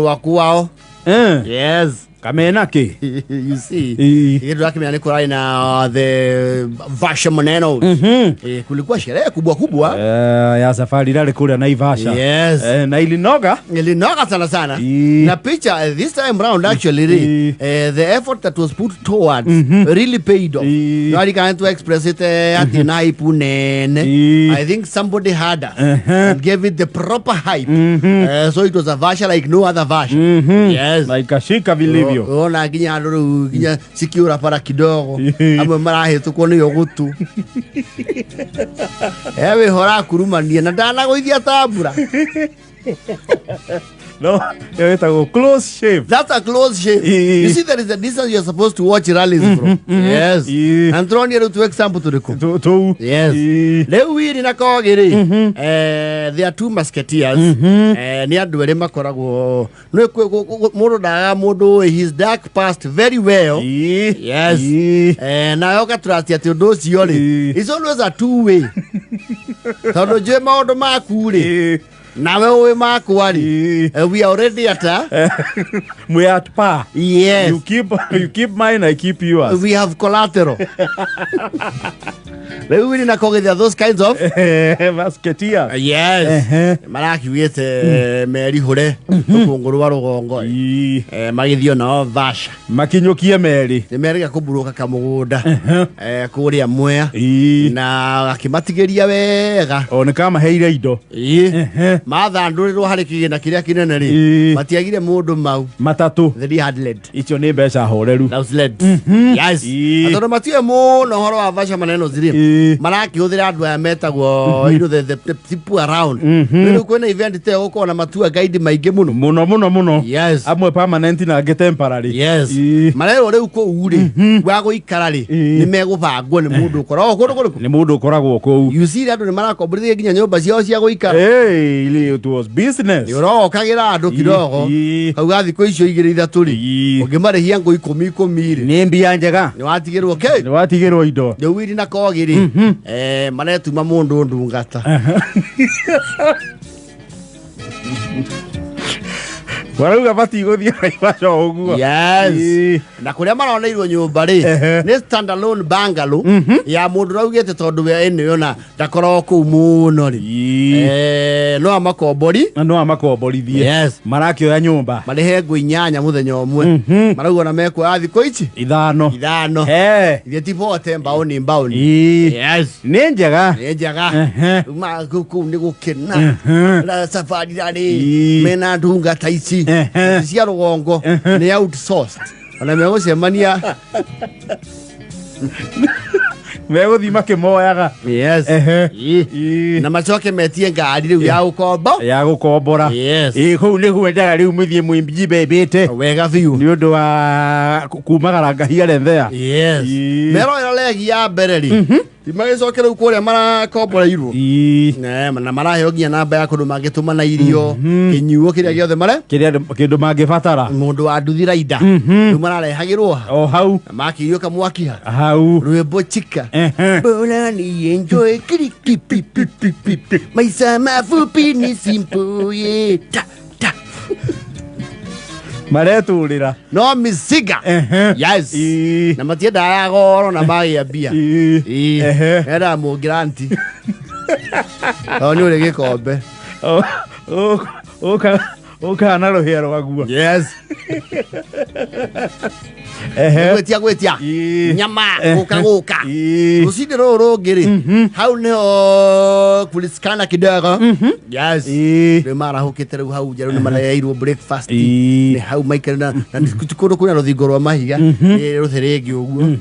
Waku wao. Yes. Kamena kä. You see, Ii. kitu yake ni kurai na the Vasha Maneno. Eh, kulikuwa sherehe kubwa kubwa. Eh, ya safari rarä kå rä a Naivasha. Yes. Eh, na ilinoga. Ilinoga sana sana. Ii. Na picha this time round actually Ii. the effort that was put towards really paid off. Ii. No, I can't to express it ati na hype nene. Ii. I think somebody had us and gave it the proper hype. So it was a Vasha like no other Vasha. Yes. Na ikashika vilivyo. Ona nginya andå rä u nginya cikiå bara kidogo. Ii. Amwe marahä tå kwo nä yo gå tå wä ho rakurumania na ndanagå ithia tambura. No ĩyo ĩtagwo close shave. That's a close shave. Ii. You see, there is a distance you're supposed to watch rallies from. Yes. Ii. And throw rä u tu example tå rä kå. Tũu. Yes. Ii. Rä u wiri na kogä rä, there are two musketeers. Nä andå erä makoragwo må ndå ndagaga må ndå his dark past very well. Ii. Yes. Ii. Eh, nawe ũgatrust atĩ ũndũ ũcio rĩ, Ii. it's always a two way, tondũ njũĩ maũndũ maku rĩ, Ii. nawe ũĩ makwa rĩ. Ii. We are already at a, We are at par. Yes. You keep mine, I keep yours. We have collateral. Rĩu wili na kogithia those kinds of Musketeers. Yes. Marakiugĩte merihũre rũkũngũ rwa rũgongo. Ii. Eh, magĩthiĩ nao Vasha. Makinyũkie merĩ. Nĩ merĩga kũmburuka kamũgũnda kũrĩa Mwea Ii. na akĩmatigĩria wega. O nĩ kamaheire indo. Ĩĩ. Mathandũrĩrwo harĩ kĩgĩna kĩrĩa kĩnene rĩ, Ĩĩ. matiagire mũndũ mau. Matatũ. 300. Icio nĩ mbeca horeru. Thousand. Yes. Ĩĩ. Na tondũ matiũĩ mũno ũhoro wa Vasha maneno ziri, Ĩĩ. marakĩhũthĩra andũ aya metagwo the people around. Rĩu kwĩna event ta ĩyo gũkorwo na matua guide maingĩ mũno. Mũno mũno mũno. Yes. Amwe permanent na angĩ temporary. Yes. Ĩĩ. Marerwo rĩu kũu rĩ gwa gũikara rĩ, Ĩĩ. nĩ megũbangwo nĩ mũndũ ũkoragwo kũndũ kũrĩkũ. Nĩ mũndũ ũkoragwo kũu. You see, andũ nĩ marakomborithia nginya nyũmba ciao cia gũikara. Hey, it was business. Nĩ ũrokagĩra andũ kidogo. Ĩĩ. Kauga thikũ icio igĩrĩ ithatũ rĩ, Ĩĩ. ũngĩmarĩhia ngũ ikũmi ikũmi rĩ, Nĩ mbia njega. nĩ watigĩrwo kĩ. Nĩ watigĩrwo indo. Rĩu wiri na kogĩ rĩ, maretuma mũndũ ndungata. Marauga matigũthiĩ Naivasha o ũguo. Yes. Ĩĩ. Na kũrĩa maroneirwo nyũmba rĩ, nĩ standalone bungalow ya mũndũ ũraugĩte tondũ we ĩno yona ndakoragwo kũu mũno rĩ. Ĩĩ. Eh, no amakombori. Na no amakomborithie. Yes. Marakĩoya nyũmba. Marĩhe ngũ 8 mũthenya ũmwe. Marauga na mekuoya thikũ ici 5. 5. He. Ithe ti bote mbaũni mbaũni. Ĩĩ. Yes. Nĩ njega. Nĩ njega. Rĩu kũu nĩ gũkena na safari rarĩ Ĩĩ. mena ndungata ici cia rũgongo nĩ outsourced ona megũcemania. Megũthiĩ makĩmoyaga. Yes. Ĩĩ. Ĩĩ. Na macoke metie ngari rĩu ya ũkombo. Ya gũkombora. Yes. Ĩĩ, kũu nĩguo endaga rĩu mũthiĩ mwĩjibebĩte Wega biũ. nĩ ũndũ wa kumagara ngahia there. Yes. Ĩĩ. Meroera legi ya mbere rĩ, magĩcoke rĩu kũrĩa marakomboreirwo. Ĩĩ. Na maraheo nginya namba ya kũndũ mangĩtũmana irio, kĩnyuo kĩrĩa gĩothe mare kĩrĩa kĩndũ mangĩbatara. Mũndũ wa nduthi raida rĩu mararehagĩrwo ha O hau. na makĩirio kamwaki ha Hau. rwĩmbo chika. Bora ni enjoy kiriki pi pi pi pi pi. Maisha mafupi ni simple ye ta ta. Maretũrĩra. No misiga. Yes. Ĩĩ. Na matiendaga ya goro na magĩa mbia. Ĩĩ. Ĩĩ. Endaga mũngiranti tondũ nĩ ũrĩ gĩkombe. Ũkaga na rũhĩa rwaguo. Yes. Gwĩtia gwĩtia nyama gũka gũka. Rũcinĩ rũrũ rũngĩ rĩ, hau nĩho kulisikana kidogo. Yes. Rĩu marahũkĩte rĩu hau nja rĩu nĩ mareheirwo breakfast. Ĩĩ. Nĩ hau maikare na nĩ ti kũndũ kwĩna rũthingo rwa mahiga, nĩ rũthĩrĩngi ũguo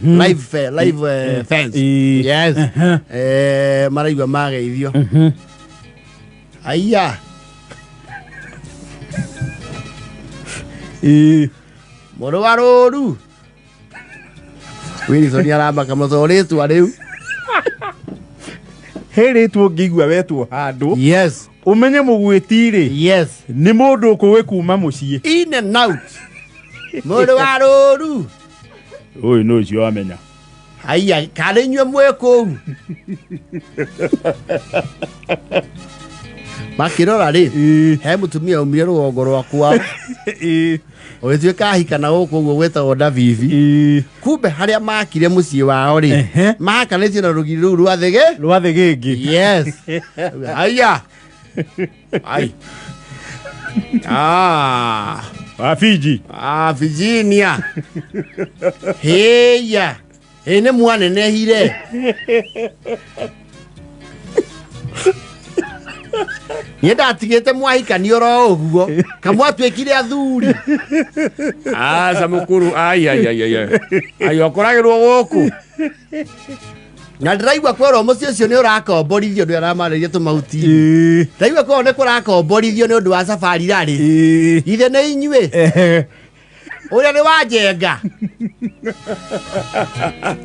live fence. Yes. Eh, maraigua mageithio aiya. Mũrũ wa rũru Wilson aramaka mũno rĩtwa rĩu. He rĩtwa ũngĩigua wetwo handũ, Yes. ũmenye mũgwĩti-rĩ, Yes. nĩ mũndũ ũkũĩ kuma mũciĩ. In and out mũrũ wa rũru. Ũyũ nĩ ũcio wamenya. Haiya, karĩ inyuĩ mwĩ kũu. Makĩrora rĩ, Ĩĩ. he mũtumia umire rũgongo rwa kwao Ĩĩ. ũgĩtuĩka ahika na gũkũ ũguo gwĩtagwo Ndabibi. Ĩĩ. Kumbe harĩa makire mũciĩ wao rĩ, Ehe. mahakanĩtio na rũgiri rũu rwa thĩgĩ. Rwa thĩgĩngĩ. Yes. Haya. Ai. Ah. Wa Fiji. Ah, Virginia. Heya. Ĩ nĩ mwanenehire. Niĩ ndatigĩte mwahikani oro ũguo kamwatuĩkire athuri. Aca mũkuru, ai ai ai ai. Ai ũkoragĩrwo gũkũ. Na ndĩraigua kwerwo mũciĩ ũcio nĩ ũrakomborithio ndũ aramarĩria tũmahuti. Ĩĩ. Ndaigua kwerwo nĩ kũrakomborithio nĩ ũndũ wa safari rarĩ. Ĩĩ. Ithe nĩ inyuĩ. Ehe. Ũrĩa nĩ wanjenga.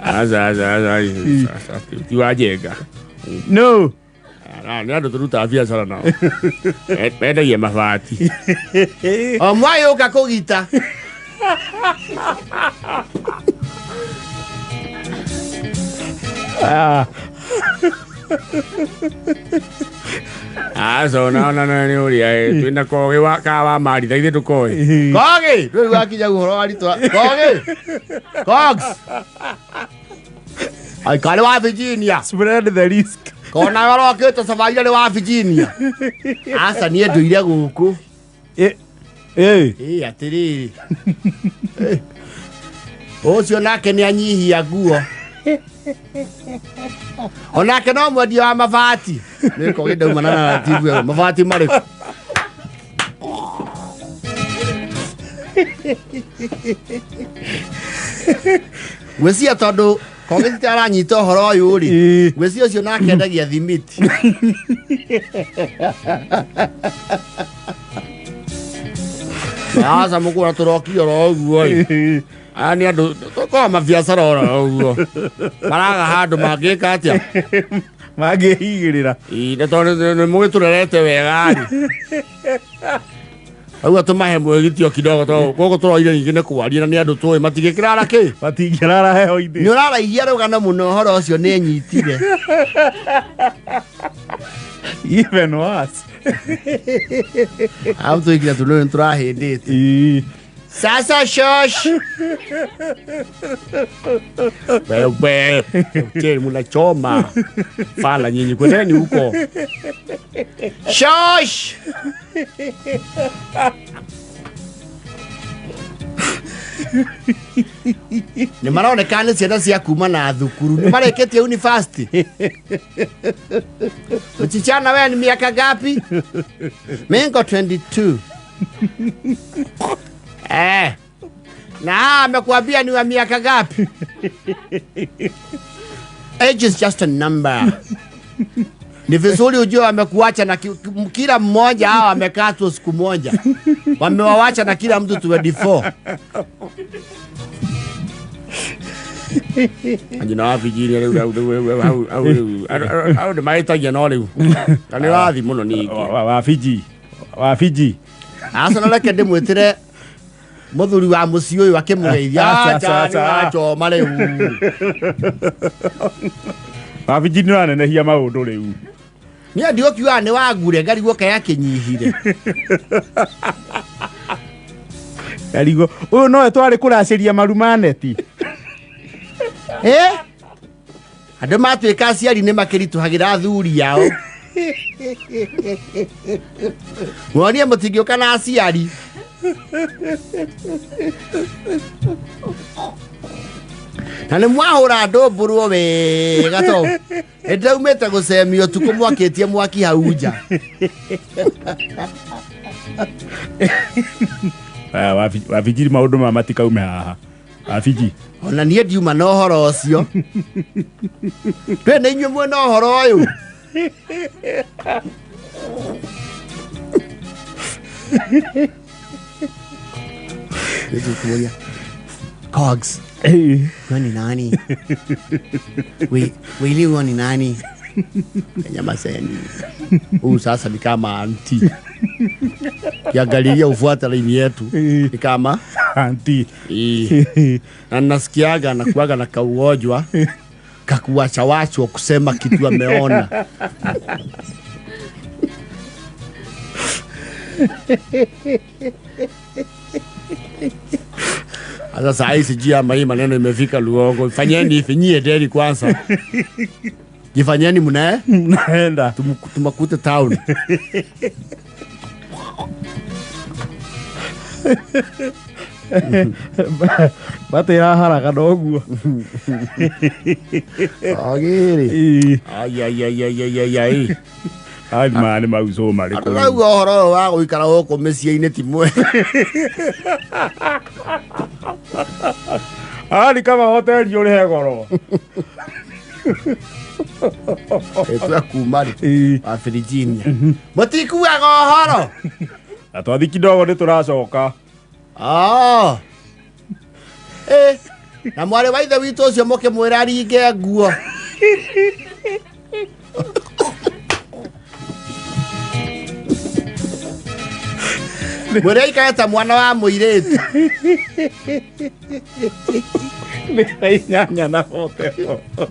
Aca, aca, aca, aca, ti wanjenga. No. Nĩ andũ tũrutaga biacara nao. Mendagia mabati. O mwagĩũka kũgita. Ah. Aca, ona ona nĩ ũrĩa twĩna kogĩ wa ka wa maritha ithuĩ ndũkoĩ. Kogi, ndũrĩ wakinya ũhoro wa ritwa. Kogi. Cogs. Aikari wa Virginia. Spread the risk. Kona warokĩte sabarira nĩ wa Virginia. Aca niĩ ndũire gũkũ. Ĩ. Ĩ. Ĩ atĩrĩrĩ. Eh. Ũcio nake nĩ anyihia nguo. Onake no mwendia wa mabati. Nĩ kogi ndaumana na ratibu ĩyo. Mabati marĩkũ? Ngwĩciria tondũ kogi ti aranyita ũhoro ũyũ rĩ, Ĩĩ. ngwĩciria ũcio nake endagia thimiti. Aca mũkũra tũrokire oro ũguo ĩ. Ĩĩ. Aya nĩ andũ tũkoragwo mabiacara oro ũguo. Maraga handũ mangĩka atĩa? Mangĩhigĩrĩra. Ĩ, nĩ tondũ nĩ mũgĩtũrerete wega rĩ. Auga tũmahe mwĩgitio kidogo tondũ gũkũ tũroire ningĩ nĩ kwaria na nĩ andũ tũĩ matingĩkĩrara kĩ. Matingĩrara heho-inĩ. Nĩ ũraraihia rũgano mũno ũhoro ũcio nĩ nyitire. Even worse. Hau tũikire tondũ nĩ tũrahĩndĩte. Ĩĩ. Sasa shosh. Wewe je, mnachoma fala nyinyi, kwendeni huko. Shosh. Nĩ maroneka nĩ ciana cia kuma na thukuru nĩ marĩkĩtie university. Mchichana wewe ni miaka ngapi? Mimi niko 22. Eh. Na amekuambia ni wa miaka ngapi? Age is just a number. Ni vizuri ujue wamekuacha na kila mmoja hao amekaa tu siku moja. Wamewawacha na kila mtu 24. Nyina wa Virginia rĩu rĩu rĩu hau hau rĩu hau nĩ mahĩtagia no rĩu na nĩ wathi mũno ningĩ. Wa Fiji. Wa Fiji. Asa na reke ndĩmwĩtĩre mũthuri wa mũciĩ ũyũ akĩmũgeithia. Aca, Aca aca, nĩ wachoma rĩu. Wa Fiji nĩ ũranenehia maũndũ rĩu. Niĩ ndigũkiuga nĩ wangure ngarigwo kaĩ akĩnyihire. Ngarigwo ũyũ nowe twarĩ kũracĩria maru ma neti. Eh? Andũ matuĩka aciari nĩ makĩritũhagĩra athuri ao. Muonie mũtingĩũka na aciari. Na nĩ mwahũra andũ mbũrwo wega to nĩndĩraumĩte gũcemio ũtukũ mwakĩtie mwaki hau nja. Aya, wa Fiji maũndũ maya matikaume haha. Wa Fiji. Ona niĩ ndiuma na ũhoro ũcio. Ndũĩ nĩ inyuĩ mwĩna ũhoro ũyũ. Nĩtũkũria. Cogs, huyo ni nani? Wili huyo ni nani? Nyamaseni. Huyu sasa ni kama anti. Kiangalilia ufuata laini yetu ni kama Anti. Ii. Na nasikiaga nakuaga na kaugonjwa kakuwachawachwa kusema kitu ameona. Sasa saa hii sijui ama hii maneno imefika Luongo. Fanyeni hivi nyie deri kwanza. Jifanyeni mna Mnaenda. Tumakute town. Bate ĩraharaga noguo. Agiri. Ĩĩ. Ai ai ai ai ai ai ai. Ai maya nĩ mauco marĩkũ? Andũ rauga ũhoro ũyũ wa gũikara gũkũ mĩciĩ-inĩ ti mwega. Ani kama hoteli ũrĩhe goro. Ĩtua kuma rĩ Ĩĩ. wa Virginia. Mũtikuaga ũhoro. Na twathi kidogo nĩ tũracoka. Ah. Eh, na mwarĩ wa ithe witũ ũcio mũkĩmwĩra aringe nguo. Mwĩre aikare ta mwana wa mũirĩtu. Nĩ thaa 8 na 44.